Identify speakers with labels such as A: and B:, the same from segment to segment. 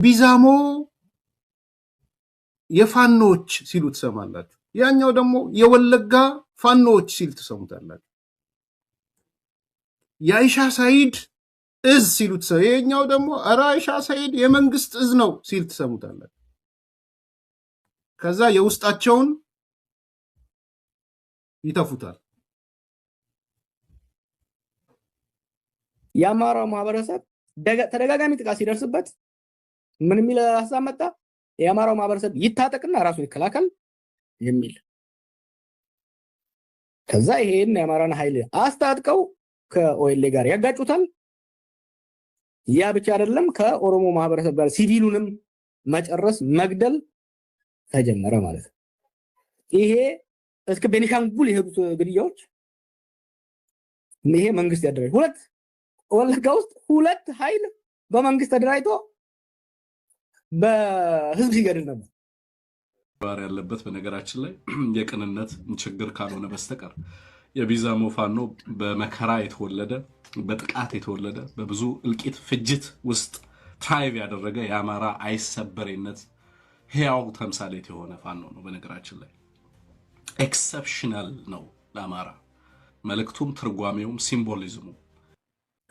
A: ቢዛሞ የፋኖች ሲሉ ትሰማላችሁ። ያኛው ደግሞ የወለጋ ፋኖች ሲል ትሰሙታላችሁ። የአይሻ ሳይድ እዝ ሲሉ ይሄኛው ደግሞ ኧረ አይሻ ሳይድ የመንግስት እዝ ነው ሲል ትሰሙታላችሁ። ከዛ የውስጣቸውን ይተፉታል።
B: የአማራው ማህበረሰብ ተደጋጋሚ ጥቃት ሲደርስበት ምን የሚል ሀሳብ መጣ? የአማራው ማህበረሰብ ይታጠቅና ራሱን ይከላከል የሚል። ከዛ ይሄን የአማራን ኃይል አስታጥቀው ከኦኤልኤ ጋር ያጋጩታል። ያ ብቻ አይደለም፣ ከኦሮሞ ማህበረሰብ ጋር ሲቪሉንም መጨረስ መግደል ተጀመረ ማለት ነው። ይሄ እስከ ቤኒሻንጉል የሄዱት ግድያዎች፣ ይሄ መንግስት ያደራጅ ሁለት ወለጋ ውስጥ ሁለት ኃይል በመንግስት ተደራጅቶ በህዝብ ሲገድል ነበር።
C: ባር ያለበት በነገራችን ላይ የቅንነት ችግር ካልሆነ በስተቀር የቢዛሞ ፋኖ በመከራ የተወለደ፣ በጥቃት የተወለደ፣ በብዙ እልቂት ፍጅት ውስጥ thrive ያደረገ፣ የአማራ አይሰበሬነት ህያው ተምሳሌት የሆነ ፋኖ ነው። በነገራችን ላይ exceptional ነው ለአማራ መልእክቱም ትርጓሜውም symbolism ኡ።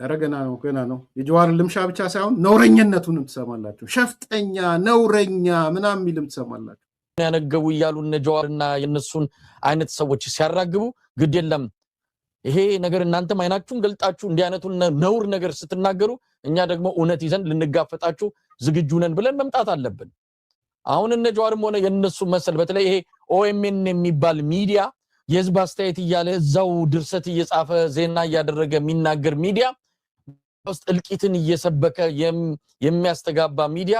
A: ኧረ ገና ነው፣ ገና ነው። የጀዋርን ልምሻ ብቻ ሳይሆን ነውረኝነቱንም ትሰማላችሁ። ሸፍጠኛ፣ ነውረኛ ምናምን የሚልም ትሰማላችሁ።
D: ያነገቡ እያሉ እነ ጀዋርና የነሱን አይነት ሰዎች ሲያራግቡ፣ ግድ የለም ይሄ ነገር እናንተም አይናችሁን ገልጣችሁ እንዲህ አይነቱን ነውር ነገር ስትናገሩ እኛ ደግሞ እውነት ይዘን ልንጋፈጣችሁ ዝግጁ ነን ብለን መምጣት አለብን። አሁን እነ ጀዋርም ሆነ የነሱ መሰል፣ በተለይ ይሄ ኦኤምኤን የሚባል ሚዲያ የህዝብ አስተያየት እያለ እዛው ድርሰት እየጻፈ ዜና እያደረገ የሚናገር ሚዲያ ውስጥ እልቂትን እየሰበከ የሚያስተጋባ ሚዲያ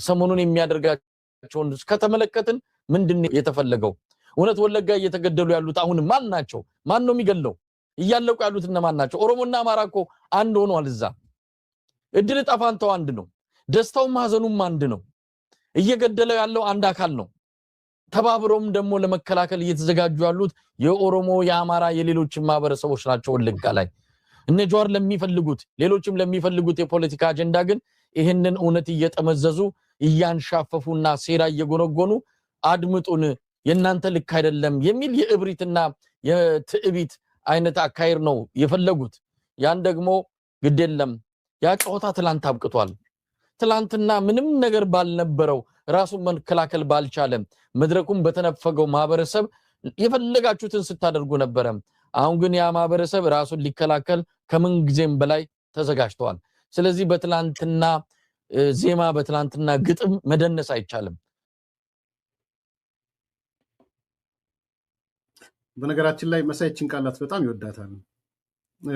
D: ሰሞኑን የሚያደርጋቸውን ከተመለከትን ምንድን ነው የተፈለገው? እውነት ወለጋ እየተገደሉ ያሉት አሁን ማን ናቸው? ማን ነው የሚገለው? እያለቁ ያሉት እነማን ናቸው? ኦሮሞና አማራ እኮ አንድ ሆኗል። እዛ እድል ዕጣ ፋንታው አንድ ነው። ደስታውም ሀዘኑም አንድ ነው። እየገደለው ያለው አንድ አካል ነው። ተባብሮም ደግሞ ለመከላከል እየተዘጋጁ ያሉት የኦሮሞ፣ የአማራ፣ የሌሎችም ማህበረሰቦች ናቸው። ወለጋ ላይ እነ ጀዋር ለሚፈልጉት፣ ሌሎችም ለሚፈልጉት የፖለቲካ አጀንዳ ግን ይህንን እውነት እየጠመዘዙ እያንሻፈፉና ሴራ እየጎነጎኑ አድምጡን፣ የእናንተ ልክ አይደለም የሚል የእብሪትና የትዕቢት አይነት አካሄድ ነው የፈለጉት። ያን ደግሞ ግድ የለም፣ ያ ጨዋታ ትላንት አብቅቷል። ትላንትና ምንም ነገር ባልነበረው፣ ራሱን መከላከል ባልቻለም፣ መድረኩን በተነፈገው ማህበረሰብ የፈለጋችሁትን ስታደርጉ ነበረ። አሁን ግን ያ ማህበረሰብ ራሱን ሊከላከል ከምን ጊዜም በላይ ተዘጋጅተዋል። ስለዚህ በትላንትና ዜማ በትላንትና ግጥም መደነስ አይቻልም።
A: በነገራችን ላይ መሳይ ይህችን ቃላት በጣም ይወዳታል።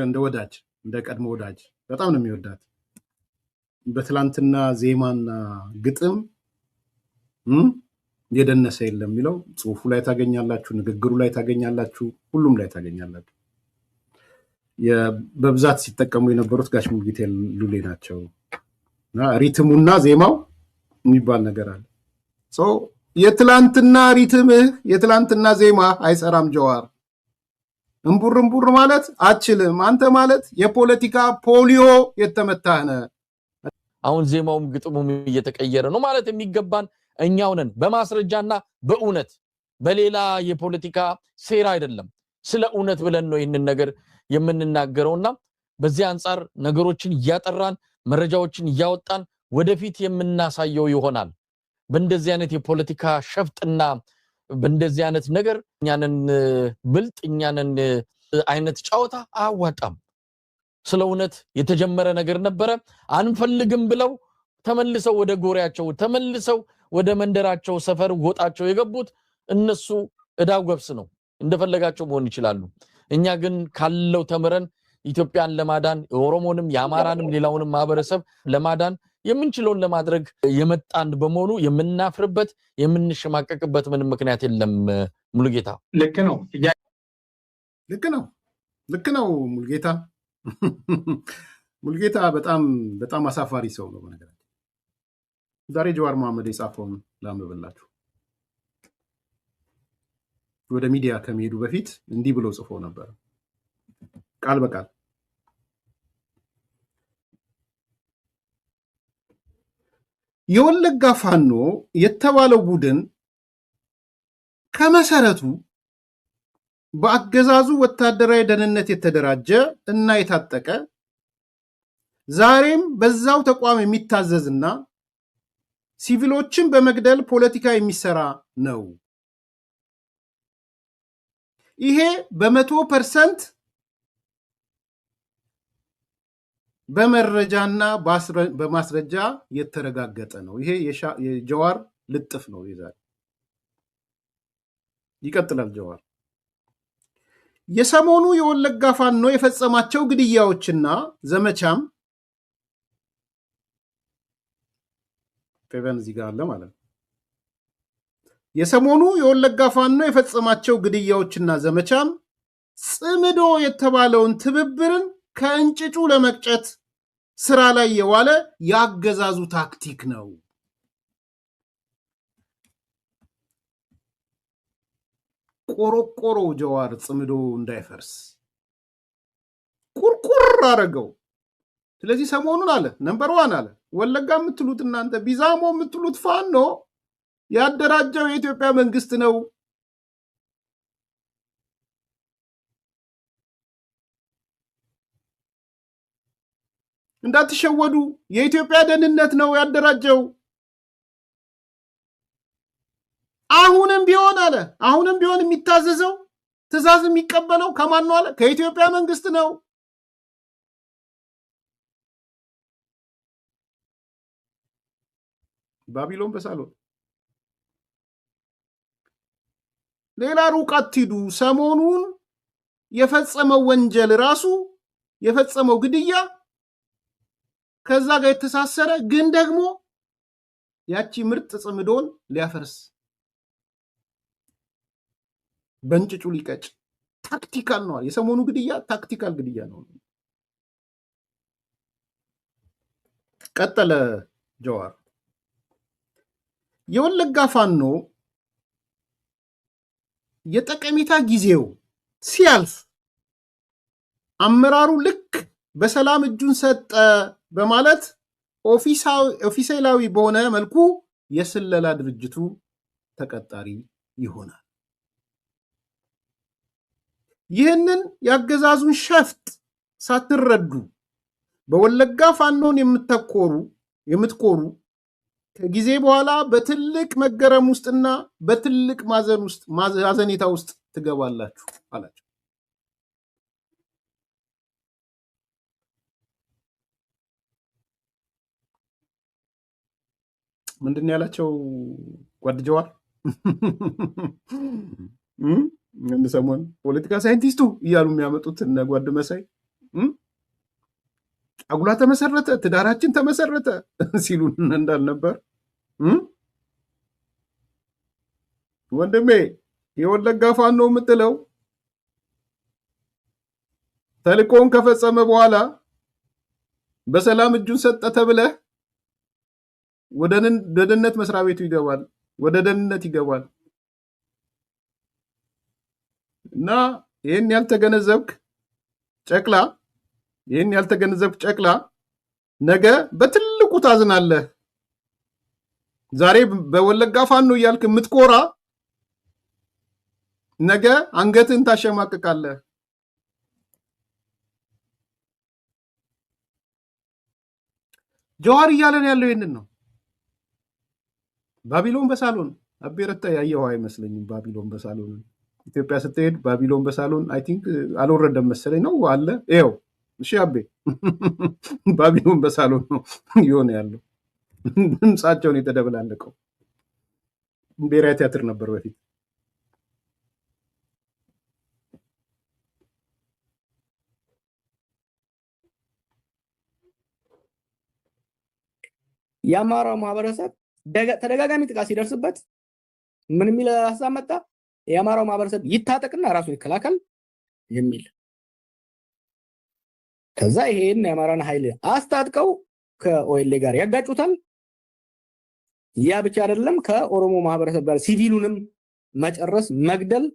A: እንደ ወዳጅ፣ እንደ ቀድሞ ወዳጅ በጣም ነው የሚወዳት። በትላንትና ዜማና ግጥም የደነሰ የለም የሚለው ጽሁፉ ላይ ታገኛላችሁ፣ ንግግሩ ላይ ታገኛላችሁ፣ ሁሉም ላይ ታገኛላችሁ። በብዛት ሲጠቀሙ የነበሩት ጋሽ ሙሉጌታ ሉሌ ናቸው። እና rhythm ኡና ዜማው የሚባል ነገር አለ። የትላንትና rhythm ህ የትላንትና ዜማ አይሰራም። ጀዋር እምቡር እምቡር ማለት አችልም። አንተ ማለት የፖለቲካ ፖሊዮ የተመታህ ነህ።
D: አሁን ዜማውም ግጥሙም እየተቀየረ ነው ማለት የሚገባን እኛው ነን። በማስረጃና በእውነት፣ በሌላ የፖለቲካ ሴራ አይደለም። ስለ እውነት ብለን ነው ይህንን ነገር የምንናገረውና በዚህ አንጻር ነገሮችን እያጠራን መረጃዎችን እያወጣን ወደፊት የምናሳየው ይሆናል። በእንደዚህ አይነት የፖለቲካ ሸፍጥና በእንደዚህ አይነት ነገር እኛንን ብልጥ እኛንን አይነት ጨዋታ አያዋጣም። ስለ እውነት የተጀመረ ነገር ነበረ። አንፈልግም ብለው ተመልሰው ወደ ጎሪያቸው፣ ተመልሰው ወደ መንደራቸው፣ ሰፈር ጎጣቸው የገቡት እነሱ እዳው ገብስ ነው። እንደፈለጋቸው መሆን ይችላሉ። እኛ ግን ካለው ተምረን ኢትዮጵያን ለማዳን የኦሮሞንም የአማራንም ሌላውንም ማህበረሰብ ለማዳን የምንችለውን ለማድረግ የመጣን በመሆኑ የምናፍርበት የምንሸማቀቅበት ምንም ምክንያት የለም። ሙሉጌታ።
E: ልክ ነው።
A: ልክ ነው። ልክ ነው። ሙሉጌታ፣ ሙሉጌታ በጣም በጣም አሳፋሪ ሰው ነው። በነገራችን ዛሬ ጀዋር መሐመድ የጻፈውን ላንብብላችሁ። ወደ ሚዲያ ከመሄዱ በፊት እንዲህ ብሎ ጽፎ ነበር፣ ቃል በቃል። የወለጋ ፋኖ የተባለው ቡድን ከመሰረቱ በአገዛዙ ወታደራዊ ደህንነት የተደራጀ እና የታጠቀ፣ ዛሬም በዛው ተቋም የሚታዘዝና ሲቪሎችን በመግደል ፖለቲካ የሚሰራ ነው። ይሄ በ100% በመረጃና በማስረጃ የተረጋገጠ ነው። ይሄ የጀዋር ልጥፍ ነው። ይዛል ይቀጥላል ጀዋር። የሰሞኑ የወለጋ ፋኖ የፈጸማቸው ግድያዎችና ዘመቻም ፌቨን እዚህ ጋር አለ ማለት ነው። የሰሞኑ የወለጋ ፋኖ የፈጸማቸው ግድያዎችና ዘመቻም ጽምዶ የተባለውን ትብብርን ከእንጭጩ ለመቅጨት ስራ ላይ የዋለ የአገዛዙ ታክቲክ ነው። ቆሮቆሮው ጀዋር ጽምዶ እንዳይፈርስ ቁርቁር አረገው። ስለዚህ ሰሞኑን አለ number one አለ ወለጋ የምትሉት እናንተ ቢዛሞ የምትሉት ፋኖ ያደራጀው የኢትዮጵያ መንግስት ነው። እንዳትሸወዱ፣ የኢትዮጵያ ደህንነት ነው ያደራጀው። አሁንም ቢሆን አለ አሁንም ቢሆን የሚታዘዘው ትዕዛዝ የሚቀበለው ከማን ነው አለ? ከኢትዮጵያ መንግስት ነው። ባቢሎን በሳሎን ሌላ ሩቅ አትሂዱ። ሰሞኑን የፈጸመው ወንጀል ራሱ የፈጸመው ግድያ ከዛ ጋር የተሳሰረ ግን ደግሞ ያቺ ምርጥ ጽምዶን ሊያፈርስ በእንጭጩ ሊቀጭ tactical ነው። የሰሞኑ ግድያ tactical ግድያ ነው። ቀጠለ ጀዋር። የወለጋ ፋኖ የጠቀሜታ ጊዜው ሲያልፍ አመራሩ ልክ በሰላም እጁን ሰጠ በማለት ኦፊሴላዊ በሆነ መልኩ የስለላ ድርጅቱ ተቀጣሪ ይሆናል። ይህንን ያገዛዙን ሸፍጥ ሳትረዱ በወለጋ ፋኖን የምትኮሩ ከጊዜ በኋላ በትልቅ መገረም ውስጥና በትልቅ ማዘን ውስጥ ማዘኔታ ውስጥ ትገባላችሁ አላቸው። ምንድን ነው ያላቸው ጓድ ጀዋር? አንድ ሰሞን ፖለቲካ ሳይንቲስቱ እያሉ የሚያመጡት እነ ጓድ መሳይ ጫጉላ ተመሰረተ፣ ትዳራችን ተመሰረተ ሲሉ እንዳልነበር ወንድሜ፣ የወለጋ ፋኖ የምትለው ተልእኮውን ከፈጸመ በኋላ በሰላም እጁን ሰጠ ተብለህ ወደ ደህንነት መስሪያ ቤቱ ይገባል፣ ወደ ደህንነት ይገባል። እና ይህን ያልተገነዘብክ ጨቅላ ይህን ያልተገነዘብክ ጨቅላ ነገ በትልቁ ታዝናለህ። ዛሬ በወለጋ ፋኖ እያልክ የምትኮራ ነገ አንገትህን ታሸማቅቃለህ። ጀዋር እያለን ያለው ይህንን ነው። ባቢሎን በሳሎን አቤረታ ያየኸው አይመስለኝም። ባቢሎን በሳሎን ኢትዮጵያ ስትሄድ ባቢሎን በሳሎን I think አልወረደም መሰለኝ ነው አለ። ይኸው እሺ አቤ ባቢሎን በሳሎን ነው የሆነ ያለው። ድምፃቸውን የተደበላለቀው ብሔራዊ ቲያትር ነበር በፊት።
B: የአማራው ማህበረሰብ ተደጋጋሚ ጥቃት ሲደርስበት ምን የሚል ሀሳብ መጣ? የአማራው ማህበረሰብ ይታጠቅና ራሱን ይከላከል የሚል። ከዛ ይሄን የአማራን ኃይል አስታጥቀው ከኦኤልኤ ጋር ያጋጩታል። ያ ብቻ አይደለም፣ ከኦሮሞ ማህበረሰብ ጋር ሲቪሉንም መጨረስ መግደል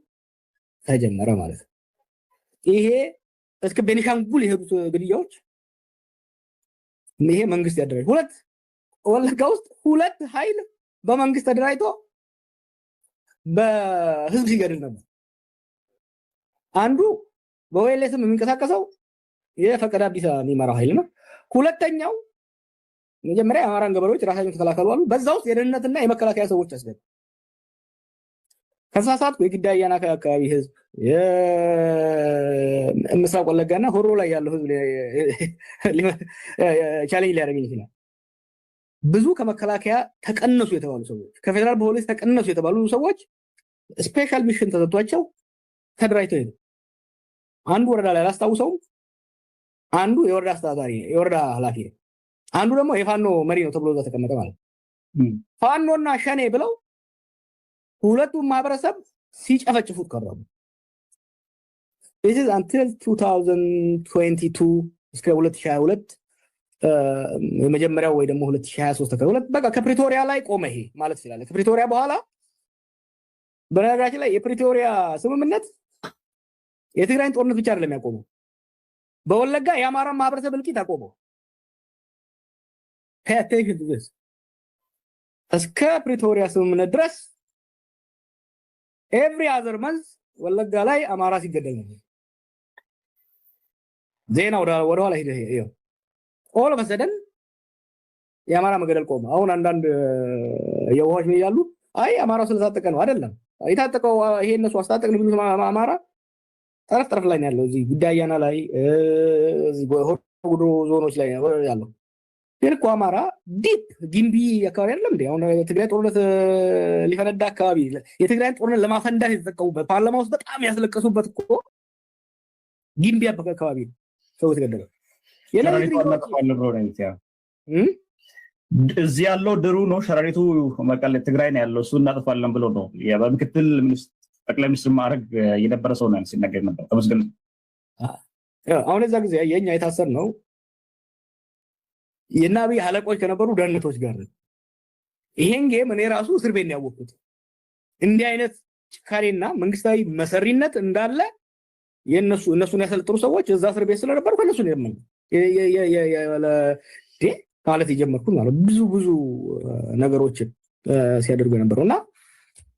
B: ተጀመረ ማለት ነው። ይሄ እስከ ቤኒሻንጉል የሄዱት ግድያዎች ይሄ መንግስት ያደረገ። ሁለት ወለጋ ውስጥ ሁለት ኃይል በመንግስት ተደራጅቶ በህዝብ ሲገድል ነበር። አንዱ በ OLA ስም የሚንቀሳቀሰው የፈቀደ አብዲሳ የሚመራው ኃይል ነው። ሁለተኛው መጀመሪያ የአማራን ገበሬዎች ራሳቸውን ተከላከሉ አሉ። በዛ ውስጥ የደህንነትና የመከላከያ ሰዎች አስገቡ። ከተሳሳትኩ የጊዳ አያና አካባቢ ህዝብ፣ የምስራቅ ወለጋና ሆሮ ላይ ያለው ህዝብ challenge ሊያደርገኝ ይችላል። ብዙ ከመከላከያ ተቀነሱ የተባሉ ሰዎች፣ ከፌዴራል ፖሊስ ተቀነሱ የተባሉ ሰዎች special mission ተሰጥቷቸው ተደራጅተው ሄዱ። አንዱ ወረዳ ላይ አላስታውሰውም። አንዱ የወረዳ አስተዳዳሪ፣ የወረዳ ኃላፊ ነው። አንዱ ደግሞ የፋኖ መሪ ነው ተብሎ እዛ ተቀመጠ ማለት ነው። ፋኖና ሸኔ ብለው ሁለቱም ማህበረሰብ ሲጨፈጭፉት ከረሙ። This is until 2022፣ እስከ 2022 የመጀመሪያው ወይ ደግሞ 2023 ተከ በቃ ከፕሪቶሪያ ላይ ቆመ ይሄ ማለት ይችላል። ከፕሪቶሪያ በኋላ፣ በነገራችን ላይ የፕሪቶሪያ ስምምነት የትግራይን ጦርነት ብቻ አይደለም ያቆመው። በወለጋ የአማራ ማህበረሰብ እልቂት አቆመው። Pay attention to this። እስከ ፕሪቶሪያ ስምምነት ድረስ every other month ወለጋ ላይ አማራ ሲገደል ነበር። ዜና ወደ ኋላ ሄደ፣ ይኸው all of a sudden የአማራ መገደል ቆመ። አሁን አንዳንድ የዋሆች ምን ይላሉ? አይ አማራው ስለታጠቀ ነው። አይደለም፣ የታጠቀው ይሄ እነሱ አስታጠቅን የሚሉት አማራ ጠረፍ ጠረፍ ላይ ነው ያለው። እዚህ ጊዳ አያና ላይ፣ እዚህ ሆሮ ጉዱሩ ዞኖች ላይ ያለው። ግን እኮ አማራ deep ጊምቢ አካባቢ አይደለም እንዴ? አሁን ትግራይ ጦርነት ሊፈነዳ አካባቢ የትግራይን ጦርነት ለማፈንዳት የተጠቀሙበት፣ ፓርላማ ውስጥ በጣም ያስለቀሱበት እኮ ጊምቢ አካባቢ ነው ሰው የተገደለው።
E: እዚህ ያለው ድሩ ነው። ሸረሪቱ መቀሌ ትግራይ ነው ያለው። እሱ እናጥፋለን ብሎ ነው በምክትል ጠቅላይ ሚኒስትር ማዕረግ የነበረ ሰው ነው ሲናገር ነበር። ተመስገን።
B: አሁን የዛ ጊዜ የኛ የታሰር ነው የእነ አብይ አለቆች ከነበሩ ደህንነቶች ጋር ነው። ይሄን game እኔ ራሱ እስር ቤት ነው ያወቅኩት። እንዲህ አይነት ጭካኔና መንግስታዊ መሰሪነት እንዳለ የእነሱ እነሱን ያሰለጥኑ ሰዎች እዛ እስር ቤት ስለነበሩ ከእነሱ ነው የለመንኩት ማለት የጀመርኩት ማለት ብዙ ብዙ ነገሮችን ሲያደርጉ የነበረው። እና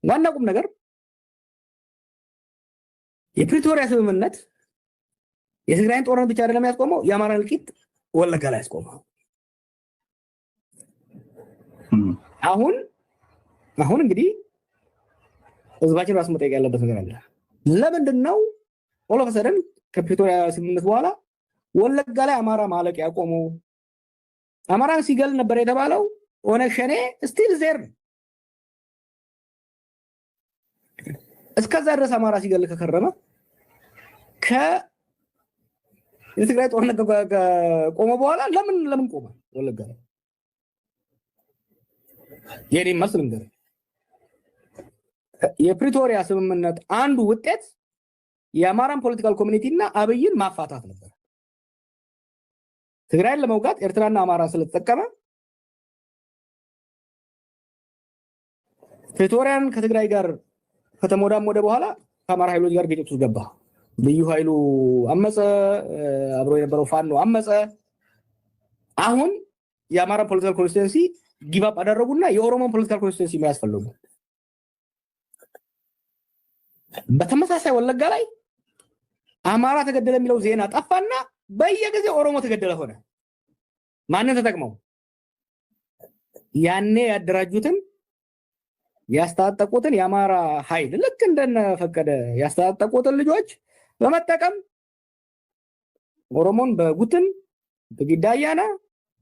B: ዋና ቁም ነገር የፕሪቶሪያ ስምምነት የትግራይን ጦርነት ብቻ አይደለም ያስቆመው፣ የአማራን እልቂት ወለጋ ላይ ያስቆመው። አሁን እንግዲህ ህዝባችን ራሱ መጠየቅ ያለበት ነገር አለ። ለምንድን ነው all of a sudden ከፕሪቶሪያ ስምምነት በኋላ ወለጋ ላይ አማራ ማለቅ ያቆመው? አማራን ሲገል ነበር የተባለው ኦነግ ሸኔ still there። እስከዛ ድረስ አማራ ሲገል ከከረመ የትግራይ ጦርነት ከቆመ በኋላ ለምን ቆመ ወለጋ ላይ? የኔ መልስ ልንገርህ። የፕሪቶሪያ ስምምነት አንዱ ውጤት የአማራን political community እና አብይን ማፋታት ነበር። ትግራይን ለመውጋት ኤርትራና አማራ ስለተጠቀመ ፕሪቶሪያን ከትግራይ ጋር ከተሞዳሞደ በኋላ ከአማራ ኃይሎች ጋር ግጭት ውስጥ ገባ። ልዩ ኃይሉ አመፀ፣ አብሮ የነበረው ፋኖ አመፀ። አሁን የአማራ political constituency give up አደረጉና የኦሮሞን political constituency መያዝ ፈለጉ። በተመሳሳይ ወለጋ ላይ አማራ ተገደለ የሚለው ዜና ጠፋና በየጊዜው ኦሮሞ ተገደለ ሆነ። ማንን ተጠቅመው? ያኔ ያደራጁትን፣ ያስታጠቁትን የአማራ ኃይል፣ ልክ እንደነ ፈቀደ ያስታጠቁትን ልጆች በመጠቀም ኦሮሞን በጉትን፣ በጊዳ አያና፣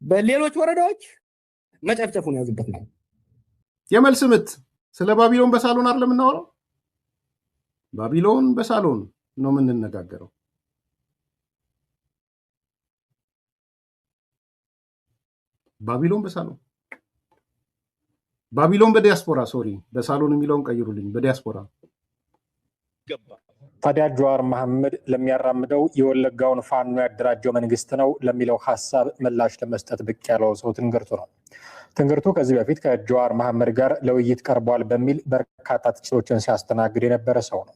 B: በሌሎች ወረዳዎች መጨፍጨፉን ያዙበት ነው።
A: የመልስ ምት። ስለ ባቢሎን በሳሎን አይደለም የምናወራው። ባቢሎን በሳሎን ነው የምንነጋገረው። ባቢሎን በሳሎን፣ ባቢሎን በዲያስፖራ፣ sorry፣ በሳሎን የሚለውን ቀይሩልኝ፣ በዲያስፖራ።
F: ታዲያ ጀዋር መሐመድ ለሚያራምደው የወለጋውን ፋኖ ያደራጀው መንግስት ነው ለሚለው ሀሳብ ምላሽ ለመስጠት ብቅ ያለው ሰው ትንግርቱ ነው። ትንግርቱ ከዚህ በፊት ከጀዋር መሐመድ ጋር ለውይይት ቀርቧል በሚል በርካታ ትችቶችን ሲያስተናግድ የነበረ ሰው ነው።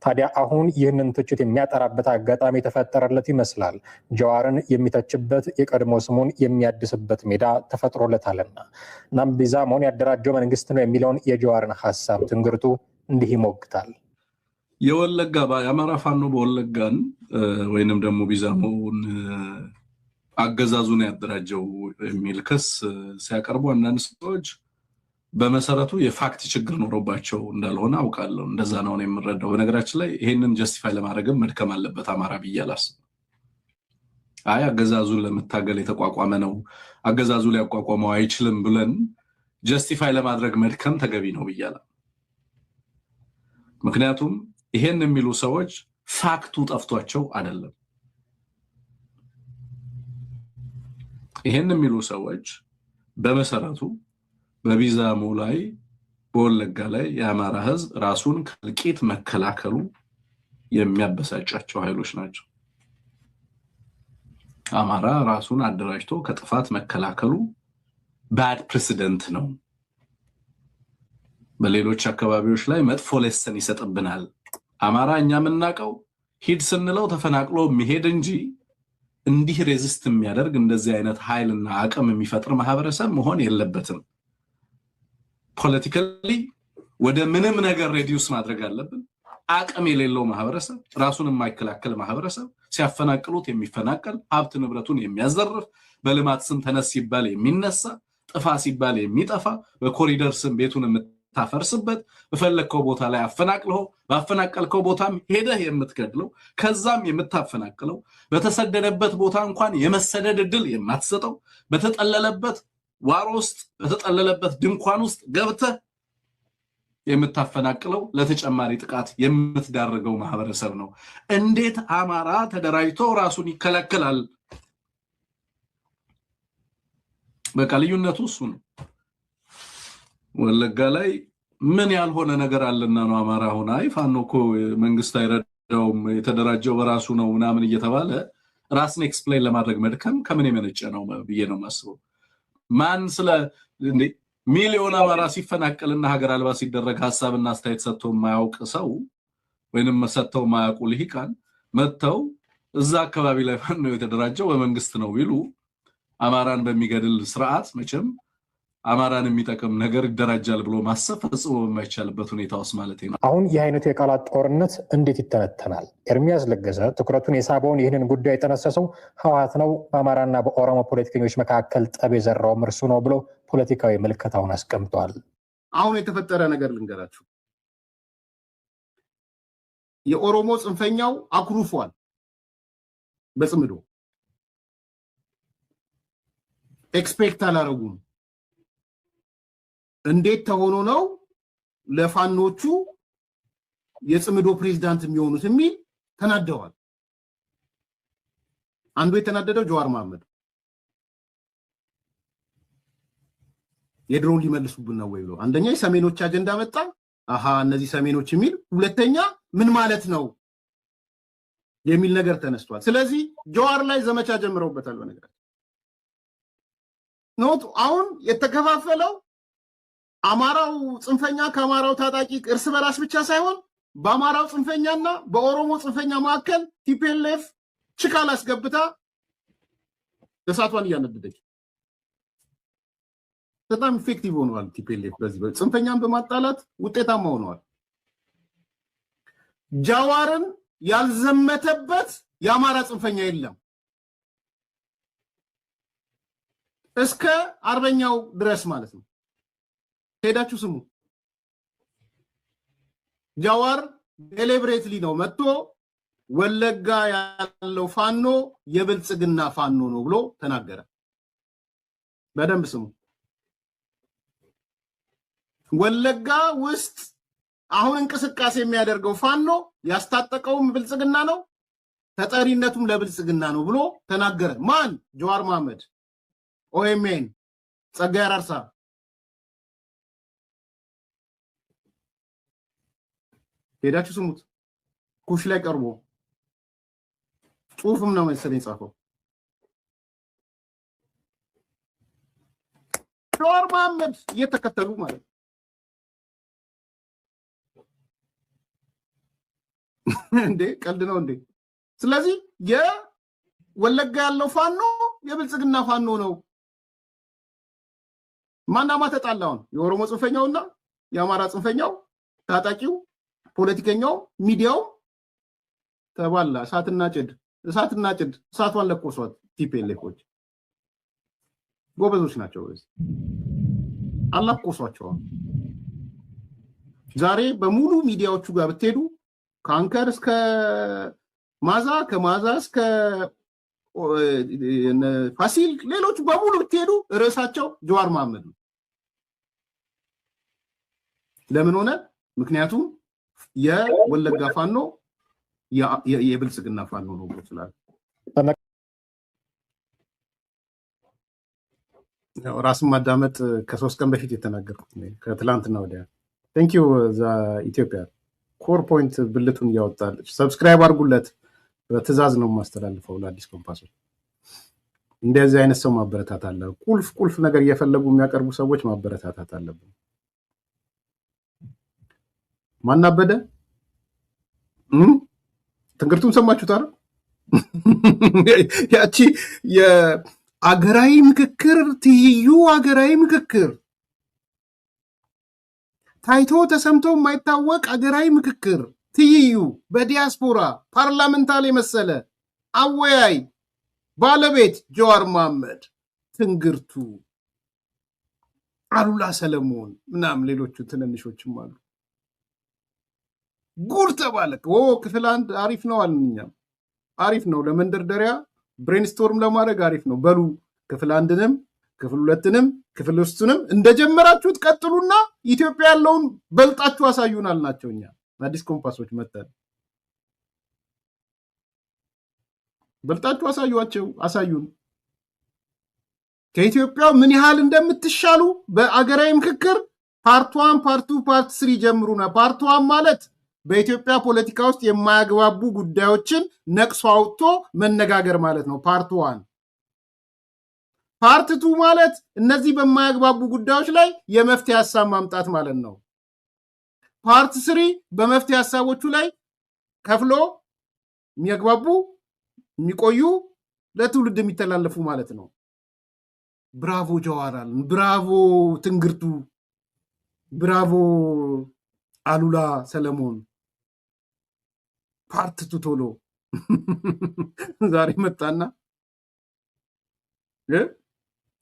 F: ታዲያ አሁን ይህንን ትችት የሚያጠራበት አጋጣሚ የተፈጠረለት ይመስላል። ጀዋርን የሚተችበት፣ የቀድሞ ስሙን የሚያድስበት ሜዳ ተፈጥሮለታልና። እናም ቢዛሞን ያደራጀው መንግስት ነው የሚለውን የጀዋርን ሀሳብ ትንግርቱ እንዲህ ይሞግታል።
C: የወለጋ የአማራ ፋኖ በወለጋን ወይንም ደግሞ ቢዛሞውን አገዛዙን ያደራጀው የሚል ክስ ሲያቀርቡ አንዳንድ ሰዎች በመሰረቱ የ fact ችግር ኖሮባቸው እንዳልሆነ አውቃለሁ። እንደዛ ነው የምረዳው። በነገራችን ላይ ይሄንን justify ለማድረግም መድከም አለበት አማራ ብዬ አላስብም። አይ አገዛዙን ለመታገል የተቋቋመ ነው፣ አገዛዙ ሊያቋቋመው አይችልም ብለን justify ለማድረግ መድከም ተገቢ ነው ብዬ አላምንም። ምክንያቱም ይሄን የሚሉ ሰዎች fact ኡ ጠፍቷቸው አይደለም። ይሄን የሚሉ ሰዎች በመሰረቱ በቢዛሞ ላይ፣ በወለጋ ላይ የአማራ ህዝብ ራሱን ከእልቂት መከላከሉ የሚያበሳጫቸው ኃይሎች ናቸው። አማራ ራሱን አደራጅቶ ከጥፋት መከላከሉ bad precedent ነው። በሌሎች አካባቢዎች ላይ መጥፎ lesson ይሰጥብናል። አማራ እኛ የምናውቀው ሂድ ስንለው ተፈናቅሎ የሚሄድ እንጂ እንዲህ resist የሚያደርግ፣ እንደዚህ አይነት ኃይልና አቅም የሚፈጥር ማህበረሰብ መሆን የለበትም። Politically ወደ ምንም ነገር reduce ማድረግ አለብን። አቅም የሌለው ማህበረሰብ፣ ራሱን የማይከላከል ማህበረሰብ፣ ሲያፈናቅሉት የሚፈናቀል፣ ሀብት ንብረቱን የሚያዘርፍ፣ በልማት ስም ተነስ ሲባል የሚነሳ፣ ጥፋ ሲባል የሚጠፋ፣ በኮሪደር ስም ቤቱን የምታፈርስበት፣ በፈለግከው ቦታ ላይ አፈናቅለው ባፈናቀልከው ቦታም ሄደህ የምትገድለው፣ ከዛም የምታፈናቅለው፣ በተሰደደበት ቦታ እንኳን የመሰደድ እድል የማትሰጠው፣ በተጠለለበት ዋሮ ውስጥ፣ በተጠለለበት ድንኳን ውስጥ ገብተህ የምታፈናቅለው፣ ለተጨማሪ ጥቃት የምትዳርገው ማህበረሰብ ነው። እንዴት አማራ ተደራጅቶ ራሱን ይከላከላል? በቃ ልዩነቱ እሱ ነው። ወለጋ ላይ ምን ያልሆነ ነገር አለና ነው አማራ ሆነ አይ ፋኖ እኮ መንግስት አይረዳውም፣ የተደራጀው በራሱ ነው ምናምን እየተባለ ራስን explain ለማድረግ መድከም ከምን የመነጨ ነው ብዬ ነው የማስበው። ማን ስለ እንዴ ሚሊዮን አማራ ሲፈናቀልና ሀገር አልባ ሲደረግ ሀሳብና አስተያየት ሰጥቶ የማያውቅ ሰው ወይንም ሰጥተው የማያውቁ ልሂቃን መጥተው እዛ አካባቢ ላይ ፋኖ የተደራጀው በመንግስት ነው ቢሉ አማራን በሚገድል ስርዓት መቼም አማራን የሚጠቅም ነገር ይደራጃል ብሎ ማሰብ ፈጽሞ በማይቻልበት ሁኔታ ውስጥ ማለት ነው።
F: አሁን ይህ አይነቱ የቃላት ጦርነት እንዴት ይተነተናል? ኤርሚያስ ለገሰ ትኩረቱን የሳበውን ይህንን ጉዳይ የጠነሰሰው ህወሓት ነው፣ በአማራና በኦሮሞ ፖለቲከኞች መካከል ጠብ የዘራውም እርሱ ነው ብሎ ፖለቲካዊ ምልከታውን አስቀምጧል።
A: አሁን የተፈጠረ ነገር ልንገራችሁ። የኦሮሞ ጽንፈኛው አኩርፏል። በጽምዶ expect አላረጉም። እንዴት ተሆኖ ነው ለፋኖቹ የጽምዶ ፕሬዝዳንት የሚሆኑት የሚል ተናደዋል። አንዱ የተናደደው ጀዋር መሐመድ የድሮውን ሊመልሱብን ነው ወይ ብሎ፣ አንደኛ የሰሜኖች አጀንዳ መጣ፣ አሃ እነዚህ ሰሜኖች የሚል፣ ሁለተኛ ምን ማለት ነው የሚል ነገር ተነስቷል። ስለዚህ ጀዋር ላይ ዘመቻ ጀምረውበታል። በነገራችን not አሁን የተከፋፈለው አማራው ጽንፈኛ ከአማራው ታጣቂ እርስ በራስ ብቻ ሳይሆን በአማራው ጽንፈኛና በኦሮሞ ጽንፈኛ መካከል TPLF ችካል አስገብታ እሳቷን እያነደደች በጣም effective ሆነዋል። TPLF በዚህ ጽንፈኛን በማጣላት ውጤታማ ሆነዋል። ጃዋርን ያልዘመተበት የአማራ ጽንፈኛ የለም እስከ አርበኛው ድረስ ማለት ነው። ሄዳችሁ ስሙ። ጃዋር deliberately ነው መጥቶ ወለጋ ያለው ፋኖ የብልጽግና ፋኖ ነው ብሎ ተናገረ። በደንብ ስሙ። ወለጋ ውስጥ አሁን እንቅስቃሴ የሚያደርገው ፋኖ ያስታጠቀውም ብልጽግና ነው፣ ተጠሪነቱም ለብልጽግና ነው ብሎ ተናገረ። ማን? ጀዋር መሐመድ፣ OMN፣ ጸጋዬ አራርሳ። ሄዳችሁ ስሙት። ኩሽ ላይ ቀርቦ ጽሁፍም ነው መሰለኝ ጻፈው። ጀዋር መሐመድ እየተከተሉ ማለት ነው። እንዴ ቀልድ ነው እንዴ? ስለዚህ የወለጋ ያለው ፋኖ የብልጽግና ፋኖ ነው። ማናማ ተጣላውን? የኦሮሞ ጽንፈኛውና የአማራ ጽንፈኛው፣ ታጣቂው፣ ፖለቲከኛው፣ ሚዲያው ተባላ። እሳትና ጭድ፣ እሳትና ጭድ። እሳቷን ለኮሷት TPLF ኦች። ጎበዞች ናቸው። በዚህ አላቆሷቸዋል። ዛሬ በሙሉ ሚዲያዎቹ ጋር ብትሄዱ ከአንከር እስከ ማዛ፣ ከማዛ እስከ ፋሲል፣ ሌሎች በሙሉ ብትሄዱ ርዕሳቸው ጀዋር መሐመድ ነው። ለምን ሆነ? ምክንያቱም የወለጋ ፋኖ የብልጽግና ፋኖ ነው ብሎ ስላለ። ራስን ማዳመጥ ከ3 ቀን በፊት የተናገርኩት፣ ከትላንትና ወዲያ። Thank you። ኢትዮጵያ core point ብልቱን እያወጣለች። Subscribe አድርጉለት። በትዕዛዝ ነው የማስተላልፈው ለአዲስ ኮምፓሶች። እንደዚህ አይነት ሰው ማበረታት አለ። ቁልፍ ቁልፍ ነገር እየፈለጉ የሚያቀርቡ ሰዎች ማበረታታት አለብን። ማናበደ ትንግርቱን ሰማችሁት አይደል? ያቺ የአገራዊ ምክክር ትይዩ፣ አገራዊ ምክክር፣ ታይቶ ተሰምቶ የማይታወቅ አገራዊ ምክክር ትይዩ በዲያስፖራ parliamental የመሰለ አወያይ ባለቤት ጀዋር መሐመድ፣ ትንግርቱ፣ አሉላ ሰለሞን ምናምን ሌሎቹ ትንንሾችም አሉ። ጉድ ተባለ። ኦ ክፍል አንድ አሪፍ ነው አልን። እኛም አሪፍ ነው፣ ለመንደርደሪያ brainstorm ለማድረግ አሪፍ ነው። በሉ ክፍል አንድንም ክፍል ሁለትንም ክፍል ሶስትንም እንደጀመራችሁት ቀጥሉና ኢትዮጵያ ያለውን በልጣችሁ አሳዩን አልናቸው። እኛ አዲስ ኮምፓሶች መተን በልጣችሁ አሳዩአቸው፣ አሳዩን። ከኢትዮጵያ ምን ያህል እንደምትሻሉ በአገራዊ ምክክር part one፣ part two፣ part three ጀምሩና part one ማለት በኢትዮጵያ ፖለቲካ ውስጥ የማያግባቡ ጉዳዮችን ነቅሶ አውጥቶ መነጋገር ማለት ነው። Part one። Part two ማለት እነዚህ በማያግባቡ ጉዳዮች ላይ የመፍትሄ ሀሳብ ማምጣት ማለት ነው። Part three በመፍትሄ ሀሳቦቹ ላይ ከፍሎ የሚያግባቡ፣ የሚቆዩ፣ ለትውልድ የሚተላለፉ ማለት ነው። Bravo ጀዋር አልን፣ bravo ትንግርቱ፣ bravo አሉላ ሰለሞን። Part two ቶሎ ዛሬ መጣና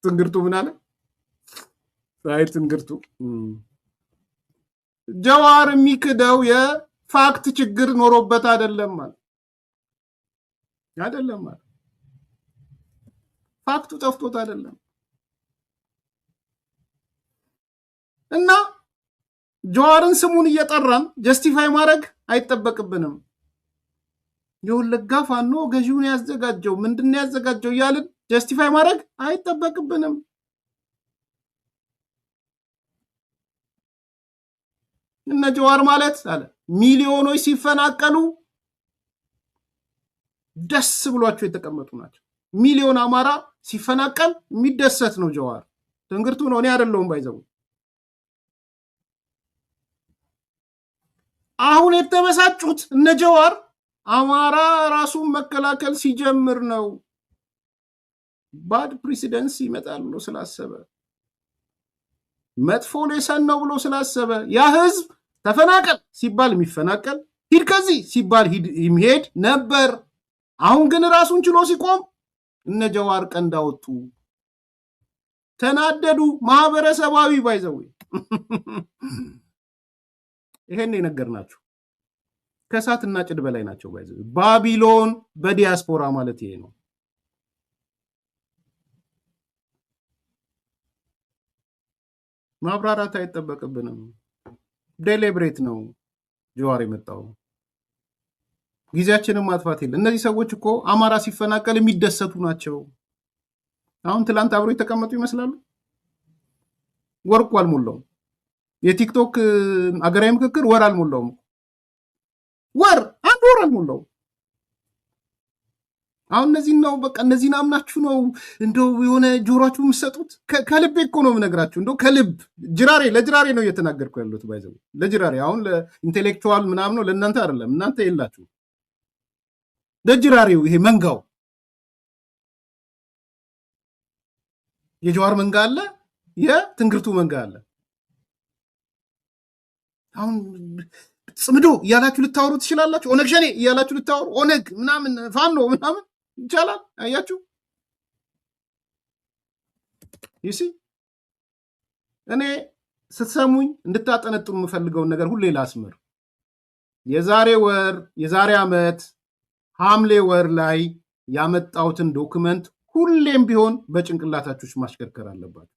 A: ትንግርቱ ምን አለ? አይ ትንግርቱ፣ ጀዋር የሚክደው የ fact ችግር ኖሮበት አይደለም ማለት አይደለም ማለት fact ኡ ጠፍቶት አይደለም። እና ጀዋርን ስሙን እየጠራን justify ማድረግ አይጠበቅብንም። የወለጋ ፋኖ ገዢውን ያዘጋጀው ምንድን ነው ያዘጋጀው እያልን justify ማድረግ አይጠበቅብንም። እነ ጀዋር ማለት አለ ሚሊዮኖች ሲፈናቀሉ ደስ ብሏቸው የተቀመጡ ናቸው። ሚሊዮን አማራ ሲፈናቀል የሚደሰት ነው ጀዋር። ትንግርቱ ነው፣ እኔ አይደለሁም by the way። አሁን የተበሳጩት እነ ጀዋር አማራ ራሱን መከላከል ሲጀምር ነው። Bad precedence ይመጣል ብሎ ስላሰበ፣ መጥፎ lesson ነው ብሎ ስላሰበ፣ ያ ህዝብ ተፈናቀል ሲባል የሚፈናቀል፣ ሂድ ከዚህ ሲባል ሂድ የሚሄድ ነበር። አሁን ግን ራሱን ችሎ ሲቆም እነ ጀዋር ቀንድ አወጡ፣ ተናደዱ። ማህበረሰባዊ by the way ይሄን የነገርናችሁ ከእሳትና ጭድ በላይ ናቸው። By the way ባቢሎን በዲያስፖራ ማለት ይሄ ነው። ማብራራት አይጠበቅብንም። Deliberate ነው ጀዋር የመጣው። ጊዜያችንን ማጥፋት የለ። እነዚህ ሰዎች እኮ አማራ ሲፈናቀል የሚደሰቱ ናቸው። አሁን ትላንት አብሮ የተቀመጡ ይመስላሉ። ወር እኮ አልሞላውም። የቲክቶክ አገራዊ ምክክር ወር አልሞላውም። ወር አንድ ወር አልሞላውም። አሁን እነዚህን ነው፣ በቃ እነዚህን አምናችሁ ነው እንደው የሆነ ጆሯችሁ የምትሰጡት። ከልቤ እኮ ነው የምነግራችሁ። እንደው ከልብ ጅራሬ ለጅራሬ ነው እየተናገርኩ ያለሁት። By the way ለጅራሬ፣ አሁን ለ intellectual ምናምን ነው፣ ለእናንተ አይደለም። እናንተ የላችሁ። ለጅራሬው ይሄ መንጋው የጀዋር መንጋ አለ፣ የትንግርቱ መንጋ አለ። አሁን ጽምዶ እያላችሁ ልታወሩ ትችላላችሁ። ኦነግ ሸኔ እያላችሁ ልታወሩ፣ ኦነግ ምናምን ፋኖ ምናምን ይቻላል። አያችሁ፣ you see፣ እኔ ስትሰሙኝ እንድታጠነጥኑ የምፈልገውን ነገር ሁሌ ላስምር። የዛሬ ወር፣ የዛሬ ዓመት ሐምሌ ወር ላይ ያመጣሁትን document ሁሌም ቢሆን በጭንቅላታችሁ ማሽከርከር አለባችሁ።